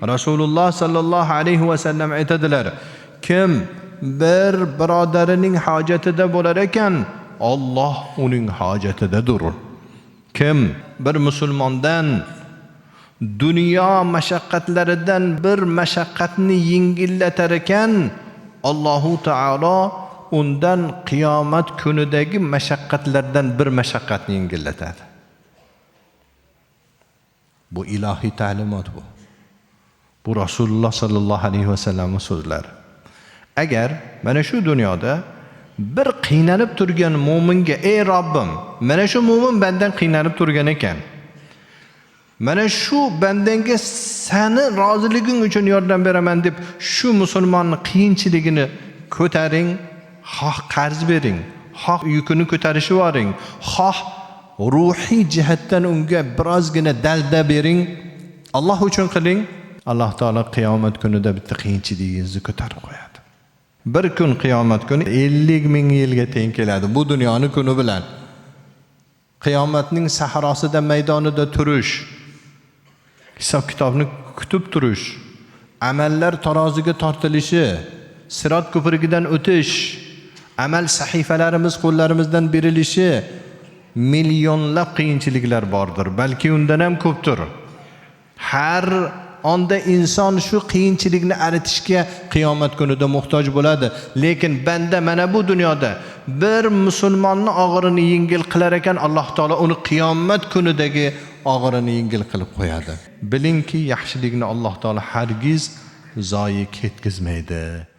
Rasululloh sallallohu alayhi va sallam aytadilar: kim bir birodarining hojatida bo'lar ekan, Alloh uning hojatidadir. Kim bir musulmondan dunyo mashaqqatlaridan bir mashaqqatni yengillatar ekan, Allohu taolo undan qiyomat kunidagi mashaqqatlardan bir mashaqqatni yengillatadi. Bu ilohiy ta'limot bu. Bu Rasululloh sallallohu alayhi vasallamning so'zlari. Agar mana shu dunyoda bir qiynalib turgan mo'minga: "Ey Robbim, mana shu mo'min bandan qiynalib turgan ekan. Mana shu bandanga sani roziliging uchun yordam beraman" deb shu musulmonni qiyinchiligini ko'taring, xoh qarz bering, xoh yukini ko'tarishib yuboring, xoh ruhiy jihatdan unga birozgina dalda bering, Alloh uchun qiling, Alloh taolo qiyomat kunida bitta qiyinchiligingizni ko'tarib qo'yadi. Bir kun qiyomat kuni 50 ming yilga teng keladi bu dunyoni kuni bilan. Qiyomatning sahrosida, maydonida turish, hisob kitobni kutib turish, amallar taroziga tortilishi, sirot ko'prigidan o'tish, amal sahifalarimiz qo'llarimizdan berilishi, millionlab qiyinchiliklar bordir, balki undan ham ko'pdir. Har onda inson shu qiyinchilikni aritishga qiyomat kunida muhtoj bo'ladi. Lekin banda mana bu dunyoda bir musulmonni og'irini yengil qilar ekan, Alloh taolo uni qiyomat kunidagi og'irini yengil qilib qo'yadi. Bilingki, yaxshilikni Alloh taolo hargiz zoyi ketkizmaydi.